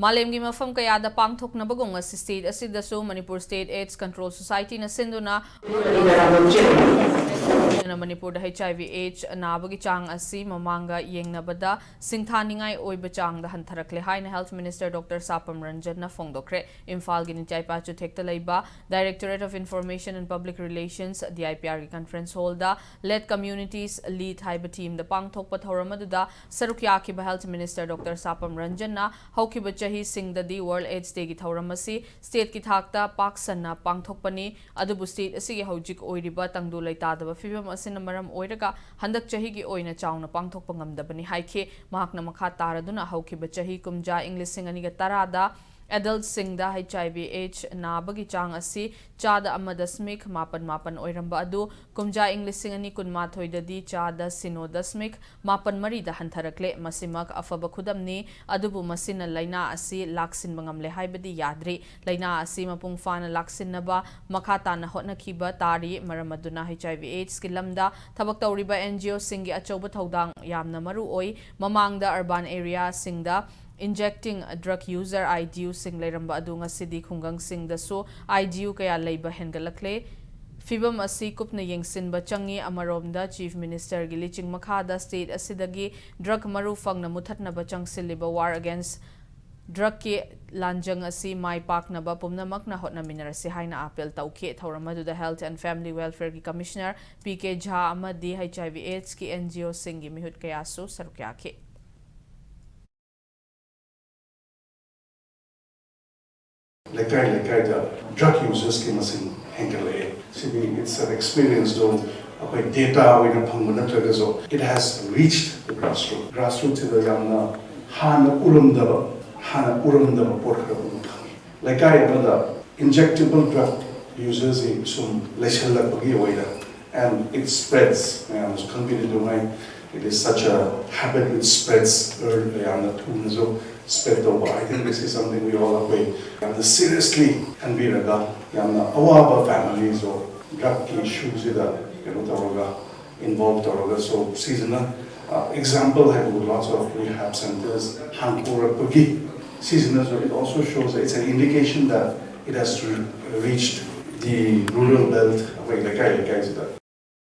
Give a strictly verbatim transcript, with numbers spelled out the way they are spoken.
ꯃꯥꯂꯦꯝꯒꯤ ꯃꯐꯝ ꯀꯌꯥꯗ ꯄꯥꯡꯊꯣꯛꯅꯕꯒꯨꯝ ꯉꯁꯤ state ꯑꯁꯤꯗꯁꯨ Manipur State AIDS Control Society ꯅ ꯁꯤꯟꯗꯨꯅ ꯃꯅꯤꯄꯨꯔꯗ HIV AIDS ꯅꯥꯕꯒꯤ ꯆꯥꯡ ꯑꯁꯤ ꯃꯃꯥꯡꯒ ꯌꯦꯡꯅꯕꯗ ꯁꯤꯡꯊꯥꯅꯤꯡꯉꯥꯏ ꯑꯣꯏꯕ ꯆꯥꯡꯗ ꯍꯟꯊꯔꯛꯂꯦ ꯍꯥꯏꯅ Health Minister Doctor ꯁꯥꯄꯝ ꯔꯟꯖꯟꯅ ꯐꯣꯡꯗꯣꯛꯈ꯭ꯔꯦ꯫ ꯏꯝꯐꯥꯜꯒꯤ ꯅꯤꯡꯆꯥꯏꯄꯥ ꯆꯨꯊꯦꯛꯇ ꯂꯩꯕ Directorate of Information and Public Relations, D I P R ꯒꯤ conference hall ꯗ Let Communities Lead ꯍꯥꯏꯕ theme ꯗ ꯄꯥꯡꯊꯣꯛꯄ ꯊꯧꯔꯝ ꯑꯗꯨꯗ ꯁꯔꯨꯛ ꯌꯥꯈꯤꯕ Health Minister Doctor ꯁꯥꯄꯝ ꯔꯟꯖꯟꯅ ꯍꯧꯈꯤꯕ ꯆꯍꯤꯁꯤꯡꯗꯗꯤ World AIDS Day ꯒꯤ ꯊꯧꯔꯝ ꯑꯁꯤ state ꯀꯤ ꯊꯥꯛꯇ ꯄꯥꯛ ꯁꯟꯅ ꯄꯥꯡꯊꯣꯛꯄꯅꯤ, ꯑꯗꯨꯕꯨ state ꯑꯁꯤꯒꯤ ꯍꯧꯖꯤꯛ ꯑꯣꯏꯔꯤꯕ ꯇꯪꯗꯨ ꯂꯩꯇꯥꯗꯕ ꯐꯤꯕꯝ ꯑꯁꯤꯅ ꯃꯔꯝ ꯑꯣꯏꯔꯒ ꯍꯟꯗꯛ ꯆꯍꯤꯒꯤ ꯑꯣꯏꯅ ꯆꯥꯎꯅ ꯄꯥꯡꯊꯣꯛꯄ ꯉꯝꯗꯕꯅꯤ ꯍꯥꯏꯈꯤ꯫ ꯃꯍꯥꯛꯅ ꯃꯈꯥ ꯇꯥꯔꯗꯨꯅ ꯍꯧꯈꯤꯕ ꯆꯍꯤ ꯀꯨꯝꯖꯥ ꯏꯪ ꯂꯤꯁꯤꯡ ꯑꯅꯤꯒ ꯇꯔꯥꯗ adult ꯁꯤꯡꯗ HIV AIDS ꯅꯥꯕꯒꯤ ꯆꯥꯡ ꯑꯁꯤ ꯆꯥꯗ ꯑꯃ ꯗꯁꯃꯤꯛ ꯃꯥꯄꯟ ꯃꯥꯄꯟ ꯑꯣꯏꯔꯝꯕ ꯑꯗꯨ ꯀꯨꯝꯖꯥ ꯏꯪ ꯂꯤꯁꯤꯡ ꯑꯅꯤ ꯀꯨꯟꯃꯥꯊꯣꯏꯗꯗꯤ ꯆꯥꯗ ꯁꯤꯅꯣ ꯗꯁꯃꯤꯛ ꯃꯥꯄꯟ ꯃꯔꯤꯗ ꯍꯟꯊꯔꯛꯂꯦ꯫ ꯃꯁꯤꯃꯛ ꯑꯐꯕ ꯈꯨꯗꯝꯅꯤ, ꯑꯗꯨꯕꯨ ꯃꯁꯤꯅ ꯂꯥꯏꯅꯥ ꯑꯁꯤ ꯂꯥꯛꯁꯤꯟꯕ ꯉꯝꯂꯦ ꯍꯥꯏꯕꯗꯤ ꯌꯥꯗ꯭ꯔꯤ꯫ ꯂꯥꯏꯅꯥ ꯑꯁꯤ ꯃꯄꯨꯡ ꯐꯥꯅ ꯂꯥꯛꯁꯤꯟꯅꯕ ꯃꯈꯥ ꯇꯥꯅ ꯍꯣꯠꯅꯈꯤꯕ ꯇꯥꯔꯤ꯫ ꯃꯔꯝ ꯑꯗꯨꯅ HIV AIDS ꯀꯤ ꯂꯝꯗ ꯊꯕꯛ ꯇꯧꯔꯤꯕ N G O ꯁꯤꯡꯒꯤ ꯑꯆꯧꯕ ꯊꯧꯗꯥꯡ ꯌꯥꯝꯅ ꯃꯔꯨ ꯑꯣꯏ꯫ ꯃꯃꯥꯡꯗ urban area ꯁꯤꯡꯗ injecting drug user IDU ꯁꯤꯡ ꯂꯩꯔꯝꯕ ꯑꯗꯨ ꯉꯁꯤꯗꯤ ꯈꯨꯡꯒꯪꯁꯤꯡꯗꯁꯨ IDU ꯀꯌꯥ ꯂꯩꯕ ꯍꯦꯟꯒꯠꯂꯛꯂꯦ꯫ ꯐꯤꯚꯝ ꯑꯁꯤ ꯀꯨꯞꯅ ꯌꯦꯡꯁꯤꯟꯕ ꯆꯪꯏ꯫ ꯑꯃꯔꯣꯝꯗ, Chief Minister ꯒꯤ ꯂꯤꯆꯤꯡ ꯃꯈꯥꯗ state ꯑꯁꯤꯗꯒꯤ drug ꯃꯔꯨ ꯐꯪꯅ ꯃꯨꯊꯠꯅꯕ ꯆꯪꯁꯤꯜꯂꯤꯕ war against drug ꯀꯤ ꯂꯥꯟꯖꯪ ꯑꯁꯤ ꯃꯥꯏ ꯄꯥꯛꯅꯕ ꯄꯨꯝꯅꯃꯛꯅ ꯍꯣꯠꯅꯃꯤꯟꯅꯔꯁꯤ ꯍꯥꯏꯅ appeal ꯇꯧꯈꯤ꯫ ꯊꯧꯔꯝ ꯑꯗꯨꯗ Health and Family Welfare ꯒꯤ Commissioner P K Jha ꯑꯃꯗꯤ HIV AIDS ꯀꯤ N G O ꯁꯤꯡꯒꯤ ꯃꯤꯍꯨꯠ ꯀꯌꯥꯁꯨ ꯁꯔꯨꯛ ꯌꯥꯈꯤ꯫ ꯂꯩꯀꯥꯏ ꯂꯩꯀꯥꯏꯗ drug users ꯀꯤ ꯃꯁꯤꯡ ꯍꯦꯟꯒꯠꯂꯛꯑꯦ꯫ ꯁꯤꯗꯤ it's an experience ꯗꯣ ꯑꯩꯈꯣꯏ data ꯑꯣꯏꯅ ꯐꯪꯕ ꯅꯠꯇ꯭ꯔꯒꯁꯨ, it has reached the grassroots꯫ Grassroots ꯁꯤꯗ ꯌꯥꯝꯅ ꯍꯥꯟꯅ ꯎꯔꯝꯗꯕ, ꯍꯥꯟꯅ ꯎꯔꯝꯗꯕ ꯄꯣꯠ ꯈꯔ ꯑꯃ ꯐꯪꯉꯤ꯫ ꯂꯩꯀꯥꯏ ꯑꯃꯗ injectable drug users ꯁꯤ ꯁꯨꯝ ꯂꯩꯁꯜꯂꯛꯄꯒꯤ ꯑꯣꯏꯅ, and it spreads, ꯃꯌꯥꯝꯅꯁꯨ ꯈꯪꯕꯤꯔꯤꯗꯨꯉꯥꯏ, it is such a habit which spreads, ꯌꯥꯝꯅ ꯊꯨꯅꯁꯨ spread ꯇꯧꯕ꯫ I think this is something we all, ꯑꯩꯈꯣꯏ ꯌꯥꯝꯅ seriously ꯈꯟꯕꯤꯔꯒ, ꯌꯥꯝꯅ ꯑꯋꯥꯕ family ꯁꯨ drug ꯀꯤ issue ꯁꯤꯗ ꯀꯩꯅꯣ ꯇꯧꯔꯒ, involve ꯇꯧꯔꯒ, so ꯁꯤꯁꯤꯅ example ꯍꯥꯏꯕꯕꯨ lots of rehab centres ꯍꯥꯡꯗꯣꯔꯛꯄꯒꯤ ꯁꯤꯁꯤꯅꯁꯨ, it also shows, it's an indication that it has re- reached the rural belt, ꯑꯩꯈꯣꯏ ꯂꯩꯀꯥꯏ ꯂꯩꯀꯥꯏꯁꯤꯗ꯫